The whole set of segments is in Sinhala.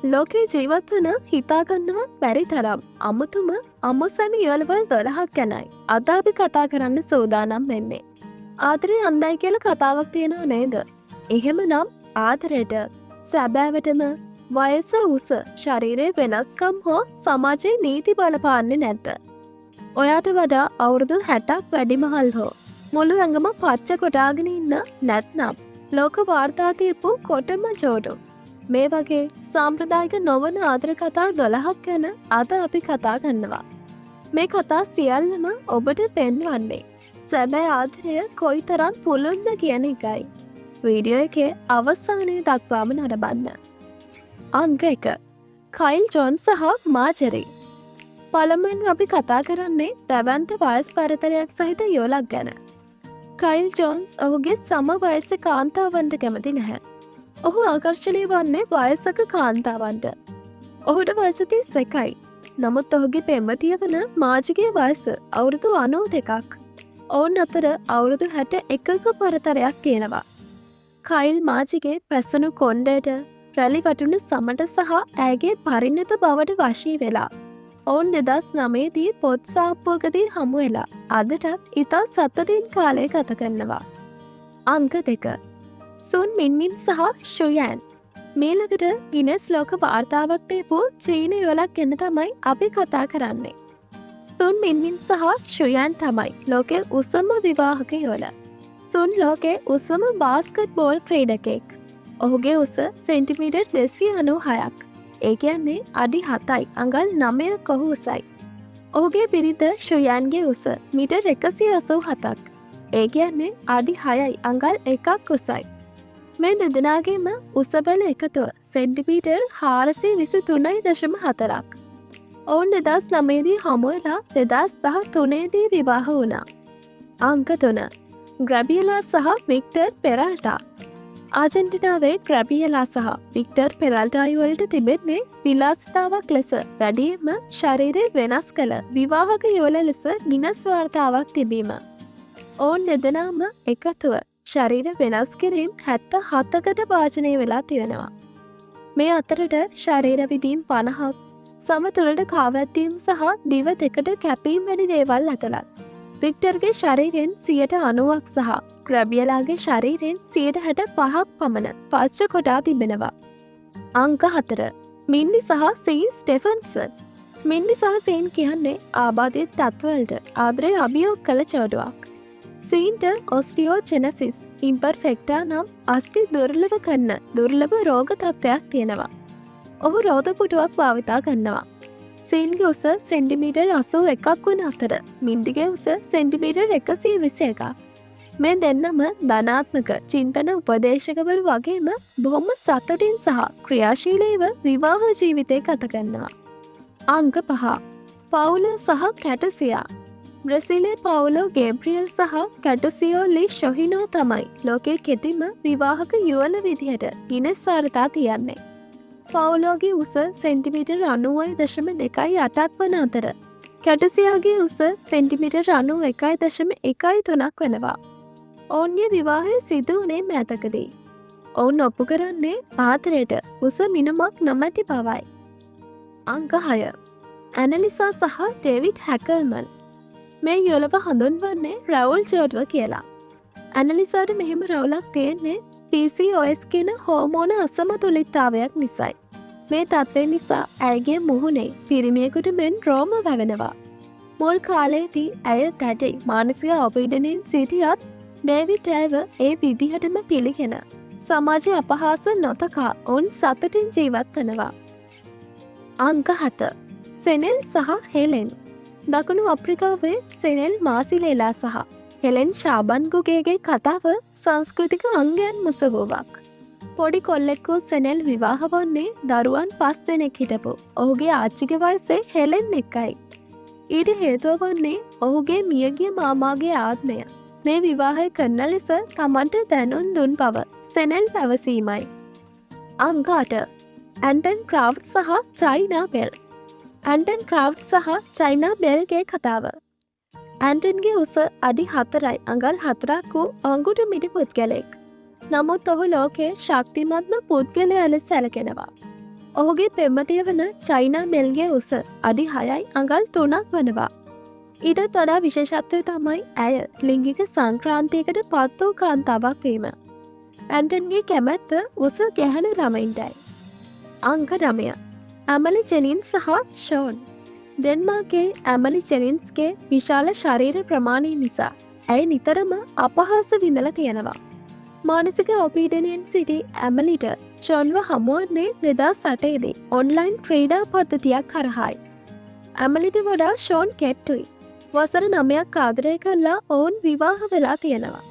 ලෝකේ ජීවත් වන හිතාගන්නවත් බැරි තරම් අමුතුම අමුසැමි යුවළවල් 12ක් ගැනයි අද අපි කතා කරන්න සූදානම් වෙන්නේ. ආදරේ අන්ධයි කියලා කතාවක් තියෙනව නේද? එහෙමනම් ආදරයට සැබෑවටම වයස, උස, ශරීරයේ වෙනස්කම් හෝ සමාජයේ නීති බලපාන්නේ නැද්ද? ඔයාට වඩා අවුරුදු 60ක් වැඩිමහල් හෝ මුළු ඇඟම පච්ච කොටාගෙන ඉන්න නැත්නම් ලෝක වාර්තා තියපු කොටම ජෝඩු. මේ වගේ සාම්ප්‍රදායික නොවන ආදර කතා 12ක් ගැන අද අපි කතා කරනවා. මේ කතා සියල්ලම ඔබට පෙන්වන්නේ සැබෑ ආදරය කොයිතරම් පුළුල්ද කියන එකයි. වීඩියෝ එකේ අවසානය දක්වාම නරඹන්න. අංක 1, කයිල් ජොන් සහ මාජරි. පළමුවෙන්ම අපි කතා කරන්නේ දැවැන්ත වයස් පරතරයක් සහිත යුවලක් ගැන. කයිල් ජොන්ස් ඔහුගේ සම වයස කාන්තාවන්ට කැමති නැහැ. ඔහු ආකර්ෂණය වන්නේ වයසක කාන්තාවන්ට. ඔහුට වයස 31යි. නමුත් ඔහුගේ පෙම්වතිය වන මාජිගේ වයස අවුරුදු 92ක්. ඔවුන් අතර අවුරුදු 61ක පරතරයක් තියෙනවා. කයිල් මාජිගේ පැසුණු කොණ්ඩයට, රැලි වැටුණු සමට සහ ඇයගේ පරිණත බවට වශී වෙලා. ඔවුන් 2009දී පොත් සාප්පුවකදී හමු වෙලා අදටත් ඉතා සතුටින් කාලය ගත කරනවා. අංක 2, සුන් මින්මින් සහ ෂුයන්. මීළඟට ගිනස් ලෝක වාර්තාවක් තියපු චීන යුවලක් ගැන තමයි අපි කතා කරන්නේ. සුන් මින්මින් සහ ෂුයන් තමයි ලෝකයේ උසම විවාහක යුවල. සුන් ලෝකයේ උසම බාස්කට් බෝල් ක්‍රීඩකෙක්. ඔහුගේ උස සෙන්ටිමීටර් 296ක්. ඒ කියන්නේ අඩි 7 අඟල් 9ක් ඔහු උසයි. ඔහුගේ බිරිඳ ෂුයන්ගේ උස මීටර් 187ක්. ඒ කියන්නේ අඩි 6 අඟල් 1ක් උසයි. මේ දෙදෙනාගේම උස බල එකතුව සෙන්ටිමීටර් 423.4ක්. ඔවුන් 2009දී හමුවෙලා 2013දී විවාහ වුණා. අංක 3, ග්‍රැබියලා සහ වික්ටර් පෙරල්ටා. ආජෙන්ටිනාවේ ග්‍රැබියලා සහ වික්ටර් පෙරල්ටා යුවලට තිබෙන්නේ විලාසිතාවක් ලෙස වැඩියෙන්ම ශරීරය වෙනස් කළ විවාහක යුවල ලෙස ගිනස් වාර්තාවක් තිබීම. ඔවුන් දෙදෙනාම එකතුව ශරීර වෙනස් කිරීම් 77කට භාජනය වෙලා තියෙනවා. මේ අතරට ශරීර විදීම් 50ක්, සම තුනට කාවැද්දීම් සහ දිව දෙකට කැපීම් වැනි දේවල් ඇතුළත්. වික්ටර්ගේ ශරීරයෙන් 90ක් සහ ග්‍රැබියලාගේ ශරීරයෙන් 65ක් පමණ පච්ච කොටා තිබෙනවා. අංක 4, මින්ඩි සහ සීන් ස්ටෙෆන්සන්. මින්ඩි සහ සීන් කියන්නේ ආබාධිත තත්ත්වවලට ආදරය අභියෝග කළ ජෝඩුවක්. සීන්ට ඔස්ටියෝජෙනසිස් ඉම්පර්ෆෙක්ටා නම් අස්ථි දුර්ලභ කරන දුර්ලභ රෝග තත්ත්වයක් තියෙනවා. ඔහු රෝද පුටුවක් භාවිතා කරනවා. සීන්ගේ උස සෙන්ටිමීටර් 81ක් වන අතර මින්ඩිගේ උස සෙන්ටිමීටර් 121ක්. මේ දෙන්නම ධනාත්මක චින්තන උපදේශකවරු වගේම බොහොම සතුටින් සහ ක්‍රියාශීලීව විවාහ ජීවිතය ගත කරනවා. අංක 5, පවුලෝ සහ කැටසියා. බ්‍රසීලයේ පවුලෝ ගේබ්‍රියල් සහ කැටසියෝ ලි ෂොහිනෝ තමයි ලෝකයේ කෙටිම විවාහක යුවල විදිහට ගිනස් වාර්තා තියන්නේ. පවුලෝගේ උස සෙන්ටිමීටර් 90.28ක් වන අතර කැටසියාගේ උස සෙන්ටිමීටර් 91.13ක් වෙනවා. ඔවුන්ගේ විවාහය සිදු වුණේ මෑතකදී. ඔවුන් ඔප්පු කරන්නේ ආදරයට උස මිනුමක් නොමැති බවයි. අංක 6, ඇනලිසා සහ ඩේවිඩ් හැකල්මන්. මේ යුවලව හඳුන්වන්නේ රැවුල් ජෝඩුව කියලා. ඇනලිසාට මෙහෙම රැවුලක් තියෙන්නේ PCOS කියන හෝමෝන අසමතුලිතතාවයක් නිසයි. මේ තත්ත්වය නිසා ඇයගේ මුහුණේ පිරිමියෙකුට මෙන් රෝම වැවෙනවා. මුල් කාලයේදී ඇය දැඩි මානසික අවපීඩනයෙන් සිටියත් ඩේවිඩ් ඇයව ඒ විදිහටම පිළිගෙන සමාජ අපහාස නොතකා ඔවුන් සතුටින් ජීවත් වනවා. අංක 7, සෙනෙල් සහ හෙලෙන්. දකුණු අප්‍රිකාවේ සෙනෙල් මාසිලේලා සහ හෙලෙන් ශාබන්ගුගේගේ කතාව සංස්කෘතික අංගයන් මුසවුවක්. පොඩි කොල්ලෙක් වූ සෙනෙල් විවාහ වන්නේ දරුවන් පස් දෙනෙක් හිටපු ඔහුගේ ආච්චිගේ වයසේ හෙලෙන් එක්කයි. ඊට හේතුව වන්නේ ඔහුගේ මියගිය මාමාගේ ආත්මය මේ විවාහය කරන ලෙස තමන්ට දැනුම් දුන් බව සෙනෙල් පැවසීමයි. අංක 8, ඇන්ටන් ක්‍රාව්ට් සහ චයිනා බෙල්. ඇන්ටන් ක්‍රාව්ට් සහ චයිනා බෙල්ගේ කතාව. ඇන්ටන්ගේ උස අඩි 4 අඟල් 4ක් වූ අඟුට මිටි පුද්ගලෙක්. නමුත් ඔහු ලෝකයේ ශක්තිමත්ම පුද්ගලයා ලෙස සැලකෙනවා. ඔහුගේ පෙම්වතිය වන චයිනා මෙල්ගේ උස අඩි 6 අඟල් 3ක් වනවා. ඊටත් වඩා විශේෂත්වය තමයි ඇය ලිංගික සංක්‍රාන්තියකට පත් වූ කාන්තාවක් වීම. ඇන්ටන්ගේ කැමැත්ත උස ගැහැණු ළමයින්ටයි. අංක 9, ඇමලි ජෙනින් සහ ෂෝන්. ඩෙන්මාර්කේ ඇමලි ජෙනින්ස්ගේ විශාල ශරීර ප්‍රමාණය නිසා ඇය නිතරම අපහාස විඳලා තියෙනවා. මානසික අවපීඩනයෙන් සිටි ඇමලිට ෂෝන්ව හමුවන්නේ 2008දී ඔන්ලයින් ක්‍රීඩා පද්ධතියක් හරහායි. ඇමලිට වඩා ෂෝන් කෙට්ටුයි. වසර 9ක් ආදරය කරලා ඔවුන් විවාහ වෙලා තියෙනවා.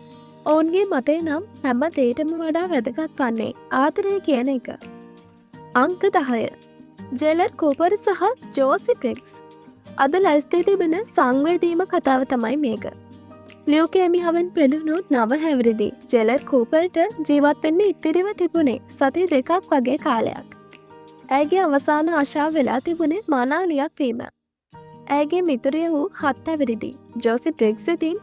ඔවුන්ගේ මතය නම් හැම දේටම වඩා වැදගත් වන්නේ ආදරය කියන එක. අංක 10, ජෙලර් කූපර් සහ ජෝසි බ්‍රිග්ස්. අද ලැස්තියේ තිබෙන සංවේදීම කතාව තමයි මේක. ලියුකේමියාවෙන් පෙළුණු 9 හැවිරිදි ජෙලර් කූපර්ට ජීවත් වෙන්න ඉතිරිව තිබුණේ සති 2ක් වගේ කාලයක්. ඇයගේ අවසාන ආශාව වෙලා තිබුණේ මනාලියක් වීම. ඇයගේ මිතුරිය වූ 7 හැවිරිදි ජෝසි බ්‍රිග්ස් ඉතින්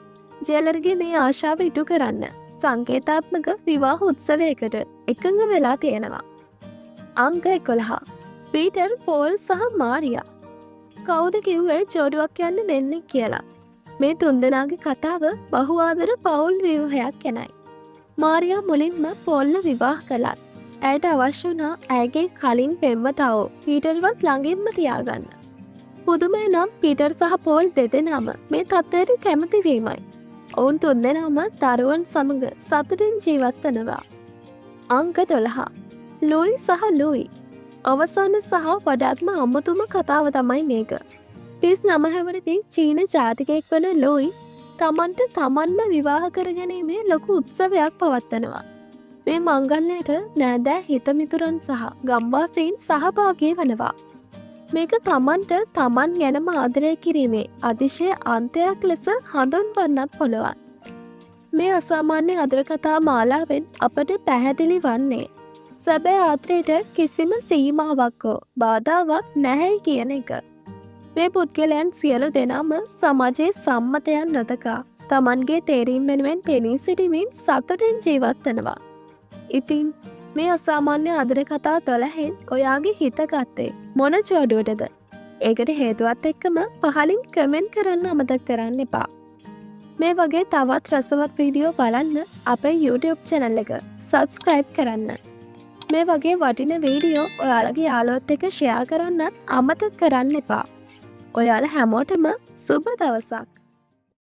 ජෙලර්ගේ මේ ආශාව ඉටු කරන්න සංකේතාත්මක විවාහ උත්සවයකට එකඟ වෙලා තියෙනවා. අංක 11, පීටර් පෝල් සහ මාරියා. කවුද කිව්වේ ජෝඩුවක් කියන්නෙ දෙන්නෙක් කියලා? මේ තුන්දෙනාගේ කතාව බහු ආදර පවුල් ව්‍යුහයක් ගැනයි. මාරියා මුලින්ම පෝල්ව විවාහ කළත් ඇයට අවශ්‍ය වුණා ඇයගේ කලින් පෙම්වතාව පීටර්වත් ළඟින්ම තියාගන්න. පුදුමය නම් පීටර් සහ පෝල් දෙදෙනාම මේ තත්ත්වයට කැමති වීමයි. ඔවුන් තුන්දෙනාම දරුවන් සමග සතුටින් ජීවත් වනවා. අංක 12, ලුයි සහ ලුයි. අවසාන සහ වඩාත්ම අමුතුම කතාව තමයි මේක. 39 හැවිරිදි චීන ජාතිකයෙක් වන ලුයි තමන්ට තමන්ම විවාහ කර ගැනීමේ ලොකු උත්සවයක් පවත්වනවා. මේ මංගල්‍යයට නෑදෑ හිතමිතුරන් සහ ගම්වාසීන් සහභාගී වනවා. මේක තමන්ට තමන් ගැනම ආදරය කිරීමේ අතිශය අන්තයක් ලෙස හඳුන්වන්නත් පුළුවන්. මේ අසාමාන්‍ය ආදර කතා මාලාවෙන් අපට පැහැදිලි වන්නේ සැබෑ ආදරයට කිසිම සීමාවක් හෝ බාධාවක් නැහැයි කියන එක. මේ පුද්ගලයන් සියලු දෙනාම සමාජයේ සම්මතයන් නොතකා තමන්ගේ තේරීම් වෙනුවෙන් පෙනී සිටිමින් සතුටින් ජීවත් වෙනවා. ඉතින් මේ අසාමාන්‍ය ආදර කතා 12න් ඔයාගේ හිත ගත්තේ මොන ජෝඩුවටද? ඒකට හේතුවත් එක්කම පහලින් කමෙන්ට් කරන්න අමතක කරන්න එපා. මේ වගේ තවත් රසවත් වීඩියෝ බලන්න අපේ YouTube channel එක සබ්ස්ක්‍රයිබ් කරන්න. මේ වගේ වටින වීඩියෝ ඔයාලගේ යාළුවොත් එක්ක ෂෙයා කරන්නත් අමතක කරන්න එපා. ඔයාලා හැමෝටම සුබ දවසක්.